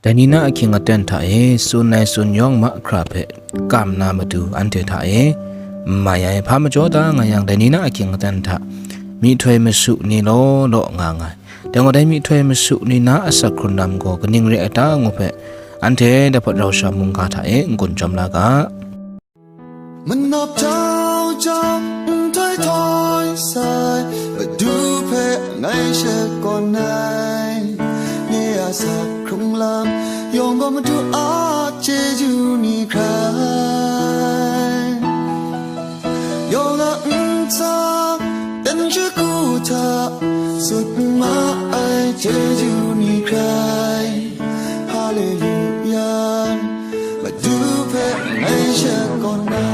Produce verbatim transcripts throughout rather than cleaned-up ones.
Dai ni na ahkying aten hta e tsun ai tsun yawng mahkra hpe kam na matu anhte hta e n mai ai. Hpa majaw da nga yang, dai ni na ahkying aten hta myihtoi masu ni law law nga nga ai. Dai gaw, dai myihtoi masu ni na asak hkrun lam gaw kaning re ai ta ngu hpe, anhte dai hpawt rau sha mungga hta e n-gun chyawm la ga. Manawp jau jau, nhtoi htoi sai, Madu hpe ngai shakawn ai. Nye a asak hkrung lam yawng gaw Madu a chyeju ni hkrai. Yawng a ntsa, dan shagu hta, sut ma ai chyeju ni hkrai. Haleluya, Madu hpe ngai shakawn ai.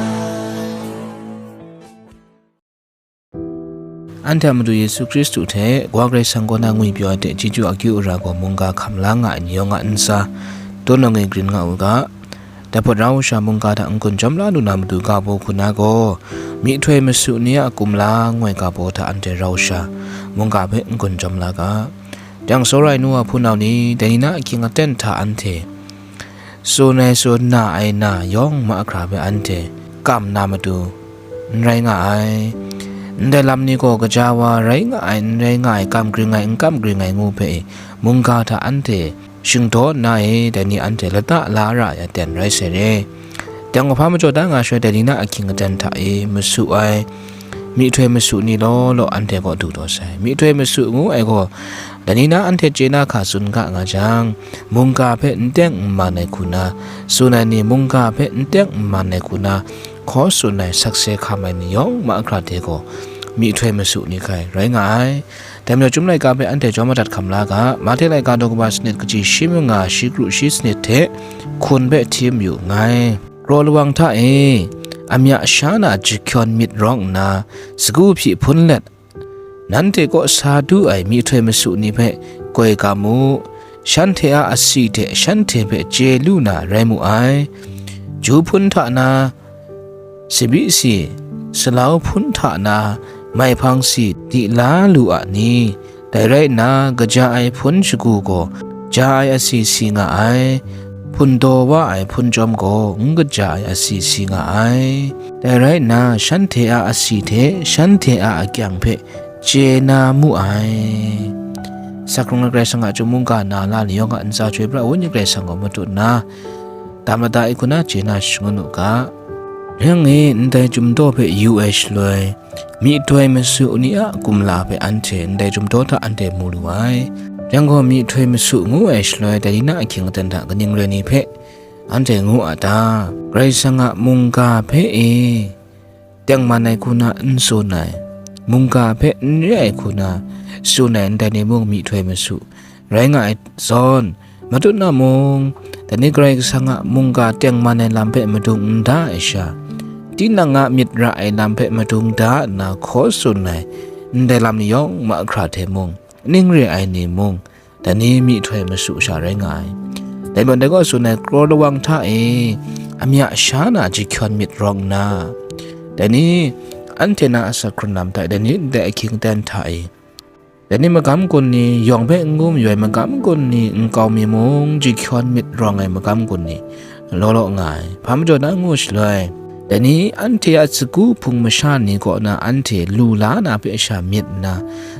Anhte a Madu Yesu Hkristu hte Wa Karai Kasang kaw na ngwipyaw ai hte chyeju akyu ara gaw mungga hkam la nga ai ni yawng a ntsa, tanaw e grin nga u ga. Dai hpawt rau sha mungga hta n-gun chyawm la lu na matu ga baw hku na gaw, myihtoi masu ni a kumla ngu ai ga baw hta anhte rau sha mungga hpe n-gun chyawm la ga. Jang tsawra ai nu wa hpunau ni, dai ni na ahkying aten hta anhte tsun ai tsun na ai na yawng mahkra hpe anhte kam na matu n rai nga ai. Ndai lam ni gaw gaja wa rai nga ai, n rai nga ai, kam gring ai, n kam gring ai ngu hpe mungga hta anhte shingdaw nna e, dai ni anhte lata la ra ai aten rai sai re. Dang hpa majaw da nga shaloi, dai ni na ahkying aten hta e masu ai myihtoi masu ni law law anhte kaw du taw sai. Myihtoi masu ngu ai gaw, dai ni na anhte chye na hka tsun ga nga jang, mungga hpe n teng n man ai hku na, tsun ai ni mungga hpe n teng n man ai hku na, hkaw tsun ai sakse hkam ai ni yawng mahkra hte gaw, myihtoi masu ni hkrai rai nga ai. Dai majaw, Chyum laika hpe anhte chyawm madat hkam la ga, Mahte laika daw kaba sanit kaji shi manga shi kru shi sanit hte hkun hpe hti mayu nngai. Kraw lawang hta e, amya sha na jahkyawn myit rawng nna, sagu hpyi hpun let, nanhte kaw sa du ai myihtoi masu ni hpe koi ga mu, shanhte a asi hte shanhte hpe chye lu na rai mu ai. Ju hpun hta na, sabi si, salau hpun hta na, maihpang si di la lu a ni? Dai rai nna, kaja ai hpun shagu gaw ja ai asi si nga ai, hpun daw wa ai hpun chyawm gaw n kaja ai asi si nga ai. Dai rai nna, shanhte a asi hte shanhte a akyang hpe chye na mu ai. Asak hkrung ai Karai Kasang a chyum mungga na la ni yawng a ntsa chyoi pra ai Wenyi Karai Kasang gaw matut nna, tam lada ai hku na chye na shangun u ga. Rai nme, ndai Chyum daw hpe yu ai shaloi, myihtoi masu ni a kumla hpe anhte ndai Chyum daw hta anhte mu lu ai. Rai gaw, myihtoi masu ngu ai shaloi, dai ni na ahkying aten hta kaning rai ni hpe anhte ngu a ta? Karai Kasang a mungga hpe e, tengman ai hku na n tsun ai, mungga hpe n re ai hku na tsun ai ndai ni mung myihtoi masu rai nga ai zawn, matut na mung, dai ni Karai Kasang a mungga tengman ai lam hpe madung n da ai sha, tinang a myit ra ai lam hpe madung da nna hkaw tsun ai ndai lam ni yawng mahkra hte mung, ning re ai ni mung, dai ni myihtoi masu sha rai nga ai. Dai majaw dai gaw tsun ai, kraw lawang hta e, amya sha na jahkyawn myit rawng nna, dai ni anhte na asak hkrun lam hta e, dai ni ndai ahkying aten hta e, dai ni magam gun ni, yawng hpe n ngu mayu ai magam gun ni, nkau mi mung jahkyawn myit rawng ai magam gun ni, law law nga ai. Hpa majaw na ngu shaloi, dai ni anhte a sagu hpung masha ni kaw na anhte lu la na hpe sha myit nna,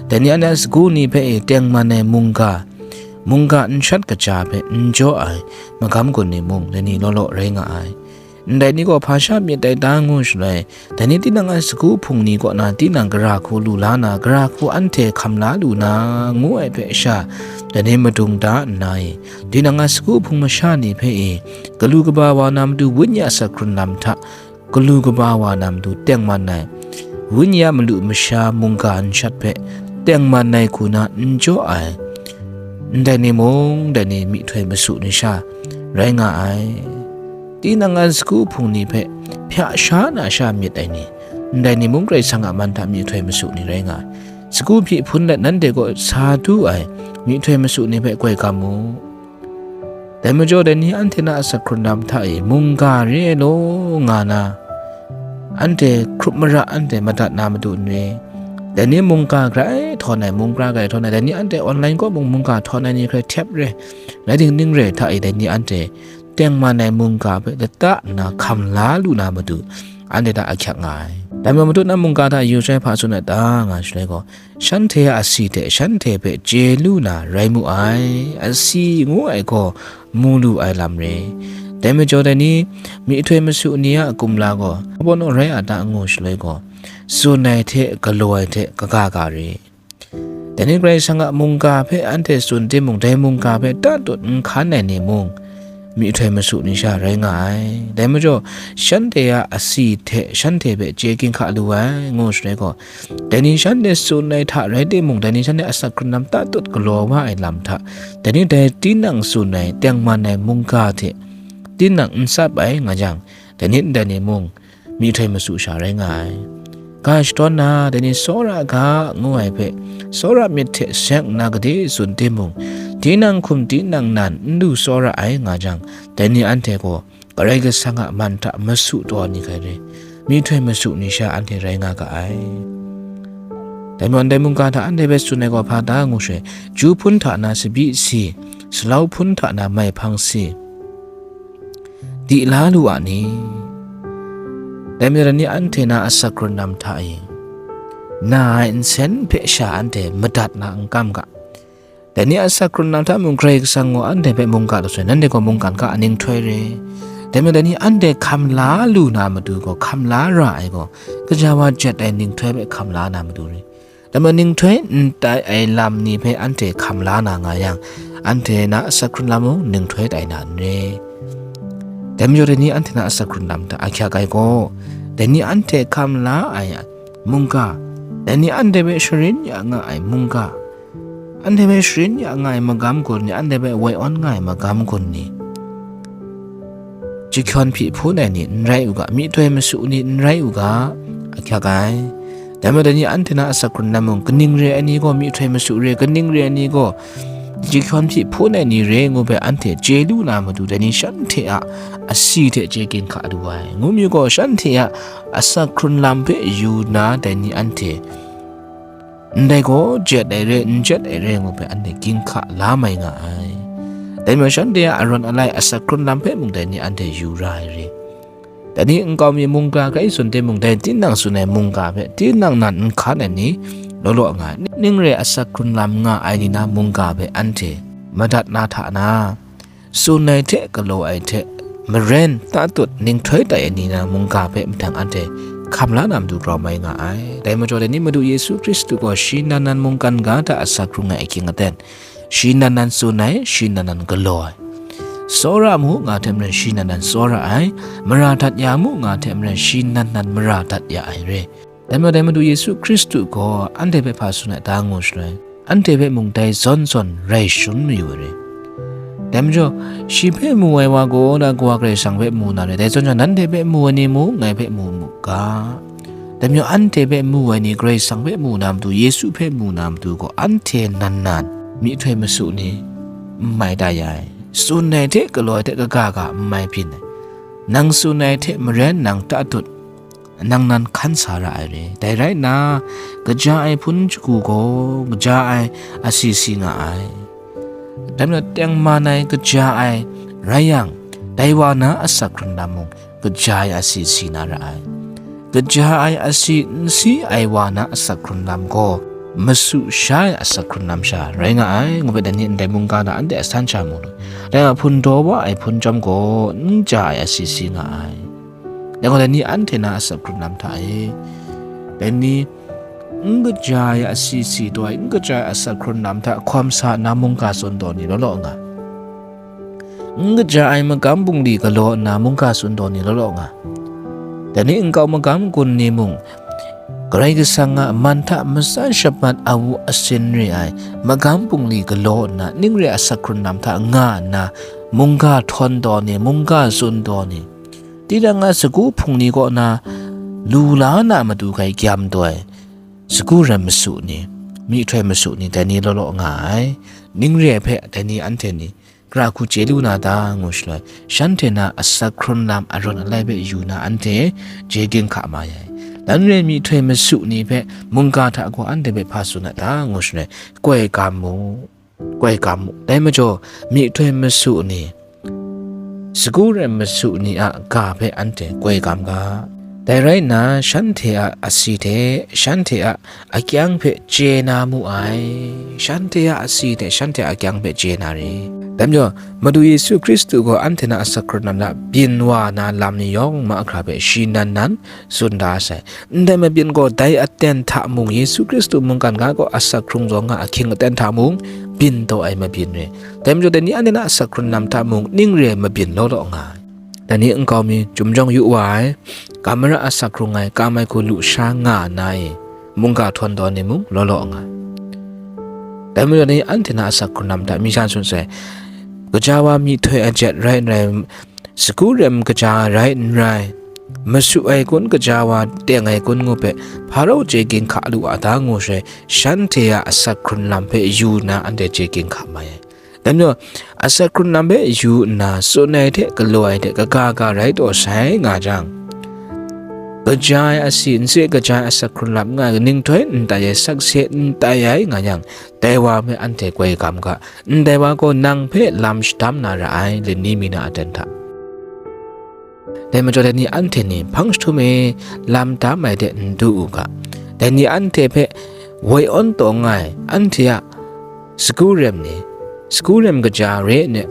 dai ni anhte a sagu ni hpe e tengman ai mungga, mungga n shat kaja hpe n jaw ai magam gun ni mung, dai ni law law rai nga ai. Ndai ni gaw hpa sha myit dai ta ngu shaloi, dai ni tinang a sagu hpung ni kaw na tinang gara hku lu la na, gara hku anhte hkam la lu na, ngu ai hpe sha, dai ni madung da nna e, tinang a sagu hpung masha ni hpe e, galu kaba wa na matu Wenyi a asak hkrun lam hta, galu kaba wa na matu tengman ai, Wenyi a malu masha mungga n shat hpe tengman ai hku na n jaw ai, ndai ni mung, dai ni myihtoi masu ni sha rai nga ai. Tinang a sagu hpung ni hpe hpya sha na sha myit ai ni, ndai ni mung Karai Kasang a man hta myihtoi masu ni rai nga ai. Sagu hpyi hpun let nanhte kaw sa du ai myihtoi masu ni hpe koi ga mu. Dai majaw, dai ni anhte na asak hkrun lam hta e mungga re ai law nga na, anhte hkrup mara anhte madat na matu n re, Dai ni mungga grai htawn ai, mungga grai htawn ai, dai ni anhte online kaw mung mungga htawn ai ni hkrai htep re, rai ting, ning re hta e, dai ni anhte tengman ai mungga hpe lata nna hkam la lu na matu, anhte hta ahkyak nga ai. Dai majaw, madu na mungga hta yu sai hpa tsun ai ta, nga shaloi gaw, shanhte a asi hte shanhte hpe chye lu na rai mu ai, asi ngu ai gaw mu lu ai lam re. Dai majaw, dai ni myihtoi masu ni a kumla gaw, hpa naw rai a ta, ngu shaloi gaw, tsun ai hte galaw ai hte kaga ga re. Dai ni Karai Kasang a mungga hpe anhte tsun timung, dai mungga hpe tatut n hkan ai ni mung, myihtoi masu ni sha rai nga ai. Dai majaw, shanhte a asi hte shanhte hpe chye ginhka lu ai, ngu shaloi gaw, dai ni shanhte tsun ai hta rai timung, dai ni shanhte asak hkrun lam tatut galaw wa ai lam hta, dai ni dai tinang tsun ai tengman ai mungga hte tinang n tsap ai nga yang, dai ni ndai ni mung, myihtoi masu sha rai nga ai. Ga shadawn na, dai ni tsawra ga ngu ai hpe, tsawra myit hte seng nna gade tsun timung, tinang hkum tinang nan n lu tsawra ai nga jang, dai ni anhte gaw Karai Kasang a man hta masu taw ni hkrai re, myihtoi masu ni sha anhte rai nga ga ai. Dai majaw, ndai mungga hta anhte hpe tsun ai gaw hpa ta ngu shaloi, ju hpun hta na tsabyi si, salau hpun hta na maihpang si, di la lu a ni? Dai majaw, dai ni anhte na asak hkrun lam hta e, na ai nsen hpe sha anhte madat na n kam ga. Dai ni asak hkrun lam hta mung Karai Kasang gaw anhte hpe mungga lu sai, nanhte gaw mungkan ga, ning htoi re. Dai majaw, dai ni anhte hkam la lu na matu gaw, hkam la ra ai gaw, gaja wa jet ai ning htoi hpe hkam la na matu re. Dai majaw, ning htoi n tai ai lam ni hpe anhte hkam la na nga yang, anhte na asak hkrun lam mung ning htoi tai na n re. Dai majaw, dai ni anhte na asak hkrun lam hta ahkyak ai gaw, dai ni anhte hkam la ai mungga, dai ni anhte hpe sharin ya nga ai mungga, anhte hpe sharin ya nga ai magam gun ni, anhte hpe woi awn nga ai magam gun ni, jahkyawn hpyi hpun ai ni n rai u ga, myihtoi masu ni n rai u ga, ahkyak ai. Dai majaw, dai ni anhte na asak hkrun lam mung, kaning re ai ni gaw myihtoi masu re, kaning re ai ni gaw jahkyawn hpyi hpun ai ni re ngu hpe anhte chye lu na matu, dai ni shanhte a asi hte chye ginhka lu ai. Ngu mi gaw, shanhte a asak hkrun lam hpe yu na, dai ni anhte ndai gaw jet ai re, n jet ai re ngu hpe anhte ginhka la mai nga ai. Dai majaw, shanhte a arawn alai asak hkrun lam hpe mung dai ni anhte yu ra ai re. Dai ni nkau mi mungga hkrai tsun timung, dai tinang tsun ai mungga hpe tinang nan n hkan ai ni law law nga ai. Ning re asak hkrun lam nga ai ni na mungga hpe anhte madat na hta na, tsun ai hte galaw ai hte maren tatut ning htoi tai ai ni na mungga hpe mahtang anhte hkam la na matu grau mai nga ai. Dai majaw, dai ni Madu Yesu Hkristu gaw shi nan nan mungkan ga hta asak hkrung ai ahkying aten, shi nan nan tsun ai, shi nan nan galaw ai, tsawra mu nga hte maren shi nan nan tsawra ai, mara dat ya mu nga hte maren shi nan nan mara dat ya ai re. Dai majaw, dai Madu Yesu Hkristu gaw anhte hpe hpa tsun ai ta ngu shaloi, anhte hpe mung dai zawn zawn rai shangun mayu ai re. Dai majaw, shi hpe mu ai wa gaw na Kawa Karai Kasang hpe mu na re, dai zawn zawn nanhte hpe mu ai ni mung ngai hpe mu mu ga. Dai majaw, anhte hpe mu ai ni Karai Kasang hpe mu na matu, Yesu hpe mu na matu gaw, anhte nan nan myihtoi masu ni n mai da ya ai, tsun ai hte galaw ai hte kaga ga n mai byin ai, nang tsun ai hte maren nang tatut, nang nan hkan sa ra ai re. Dai rai nna, kaja ai hpun shagu gaw kaja ai asi si nga ai. Dai majaw, tengman ai kaja ai rai yang, dai wa na asak hkrun lam mung kaja ai asi si na ra ai. Kaja ai asi n si ai wa na asak hkrun lam gaw masu sha ai asak hkrun lam sha rai nga ai. Ngu hpe dai ni ndai mungga na anhte a san sha mu lu. Rai nga, hpun daw wa ai hpun chyawm gaw n ja ai asi si nga ai. Dai gaw, dai ni anhte na asak hkrun lam hta e, dai ni n kaja ai asi si taw ai, n kaja ai asak hkrun lam hta hkawm sa nna mungga tsun taw ni law law nga, n kaja ai magam bungli galaw nna mungga tsun taw ni law law nga, dai ni nkau magam gun ni mung, Karai Kasang a man hta matsan shamat awu asin re ai magam bungli galaw nna, ning re asak hkrun lam hta nga nna, mungga htawn taw ni, mungga tsun taw ni, tinang a sagu hpung ni kaw na lu la na matu hkrai gyam taw ai, sagu rai masu ni, myihtoi masu ni, dai ni law law nga ai. Ning re ai hpe dai ni anhte ni gara hku chye lu na ta, ngu shaloi, shanhte na asak hkrun lam arawn alai hpe yu na anhte chye ginhka ma ai. Dan re ai myihtoi masu ni hpe mungga hta gaw anhte hpe hpa tsun a ta, ngu shaloi, koi gam mu, koi gam mu. Dai majaw, myihtoi masu ni, sagu rem masu ni a ga hpe anhte koi gam ga. Dai rai nna, shanhte a asi hte shanhte a akyang hpe chye na mu ai, shanhte a asi hte shanhte a akyang hpe chye na re. Dai majaw, Madu Yesu Hkristu gaw anhte na asak hkrun lam hta byin wa na lam ni yawng mahkra hpe shi nan nan tsun da sai. Ndai mabyin gaw dai aten hta mung, Yesu Hkristu mungkan ga gaw asak hkrung zawn nga ahkying aten hta mung, byin taw ai mabyin re. Dai majaw, dai ni anhte na asak hkrun lam hta mung, ning re ai mabyin law law nga ai. Dai ni nkau mi, chyum jawng yu wa ai, kam mara asak hkrung ai, kam ai hku lusha nga na e, mungga htawn tawn ni mung law law nga ai. Dai majaw, dai ni anhte na asak hkrun lam hta mi sha tsun sai, gaja wa myihtoi ai jet rai n rai, sagu rem kaja rai n rai, masu ai kun kaja wa teng ai kun ngu hpe, hpa rau chye ginhka lu a ta, ngu shaloi, shanhte a asak hkrun lam hpe yu nna anhte chye ginhka mai ai. Dai majaw, asak hkrun lam hpe yu nna, tsun ai hte galaw ai hte kaga ga rai taw sai nga jang, kaja ai asi, n se kaja ai asak hkrun lam nga ai, kaning htoi n tai ai, sakse n tai ai nga yang, dai wa hpe anhte koi gam ga. Ndai wa gaw nang hpe lam shadam na ra ai, lani mi na aten hta. Dai majaw, dai ni anhte ni hpang jahtum e lam tam ai de n du u ga. Dai ni anhte hpe woi awn taw nga ai, anhte a sagu rem ni, sagu rem kaja re ai,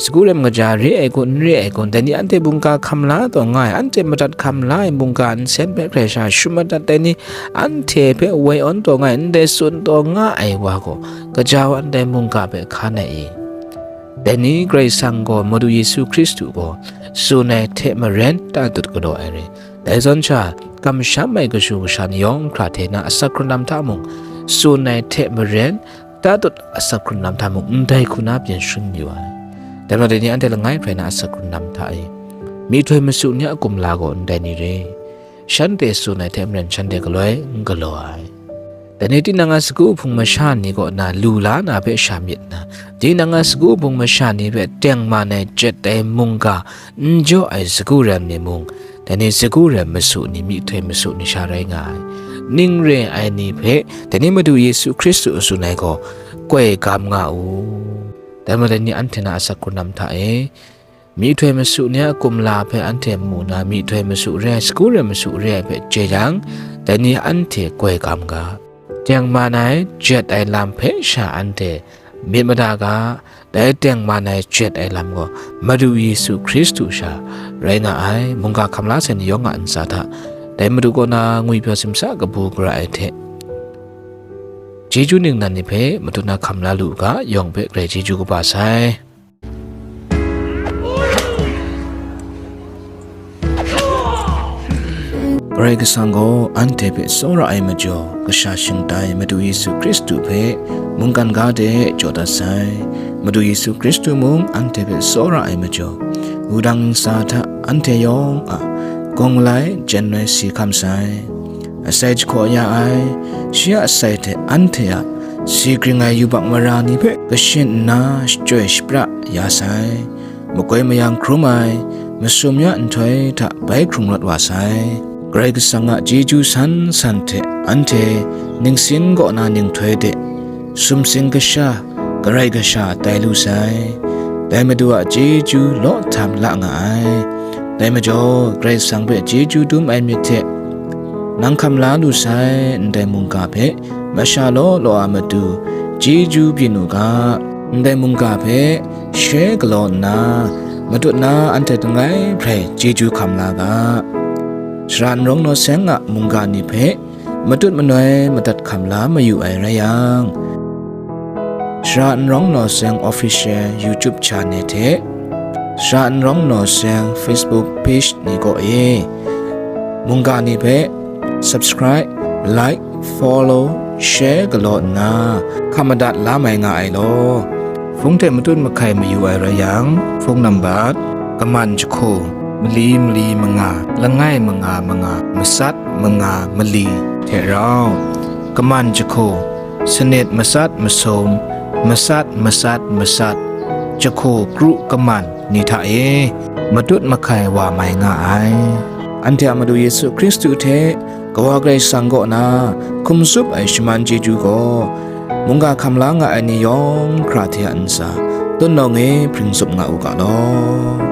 sagu rem kaja re ai kun, n re ai kun, dai ni anhte mungga hkam la taw nga ai, anhte madat hkam la ai mungga nsen hpe hkrai sha shum madat ai ni, anhte hpe woi awn taw nga ai, ndai tsun taw nga ai wa gaw, gaja wa ndai mungga hpe hkan ai i? Dai ni Karai Kasang gaw Madu Yesu Hkristu gaw tsun ai hte maren tatut galaw ai re. Dai zawn sha, kamsham ai kashu kasha ni yawng hkra hte na asak hkrun lam hta mung, tsun ai hte maren tatut asak hkrun lam hta mung, ndai hku na byin shangun yu ai. Dai majaw, dai ni anhte langai hprai na asak hkrun lam hta e, myihtoi masu ni a kumla gaw ndai ni re. Shanhte tsun ai hte maren shanhte galoi n galaw ai. Dai ni tinang a sagu hpung masha ni kaw na lu la na hpe sha myit nna, tinang a sagu hpung masha ni hpe tengman ai jet ai mungga n jaw ai sagu rem ni mung, dai ni sagu rem masu ni, myihtoi masu ni sha rai nga ai. Ning re ai ni hpe dai ni Madu Yesu Hkristu a tsun ai gaw, koi gam nga u. Dai majaw, dai ni anhte na asak hkrun lam hta e, myihtoi masu ni a kumla hpe anhte mu na, myihtoi masu re ai, sagu rem masu re ai hpe chye jang, dai ni anhte koi gam ga. Tengman ai, jet ai lam hpe sha anhte myit mada ga. Dai tengman ai, jet ai lam gaw Madu Yesu Hkristu sha rai nga ai. Mungga hkam la sai ni yawng a ntsa hta, dai Madu kaw na ngwipyaw simsa kabu gara ai hte, chyeju ningnan ni hpe matut na hkam la lu u ga, yawng hpe grai chyeju kaba sai. Karai Kasang gaw anhte hpe tsawra ai majaw, kasha shingtai Madu Yesu Hkristu hpe mungkan ga de jaw dat sai. Madu Yesu Hkristu mung anhte hpe tsawra ai majaw, wudang ntsa hta anhte yawng a gawng malai jen ai si hkam sai. Asai jahkaw ya ai, shi a asai hte anhte a si gring ai yubak mara ni hpe kashin nna shachyoi shapra ya sai. Makoi mayang hkrum ai, masum ya nhtoi hta bai hkrung rawt wa sai. Karai Kasang a chyeju san san hte anhte ningsin kaw na ninghtoi de sumsing kasha, karai kasha tai lu sai. Dai Madu a chyeju law htam la nga ai. Dai majaw, Karai Kasang hpe chyeju dum ai myit hte nang hkam la lu sai, ndai mungga hpe masha law law a matu chyeju byin u ga. Ndai mungga hpe she galaw nna, matut na anhte langai hprai chyeju hkam la ga. Sara n rawng naw seng a mungga ni hpe matut manoi madat hkam la mayu ai rai yang, Sara n rawng naw seng Official YouTube Channel hte Sara n rawng naw seng Facebook Page ni kaw e mungga ni hpe subscribe, like, follow, share galaw nna hkam madat la mai nga ai law. Hpung hte matut mahkai mayu ai rai yang, hpung nambat, kaman jahku, mali mali manga, langai manga manga, matsat manga mali hte rau, kaman jahku, sanit matsat masum, matsat matsat matsat, jahku kru kaman ni hta e matut mahkai wa mai nga ai. Anhte a Madu Yesu Hkristu hte Kawa Karai Kasang kaw na hkum tsup ai shaman chyeju gaw, mungga hkam la nga ai ni yawng hkra hte a ntsa, tutnawng e hpring tsup nga u ga law.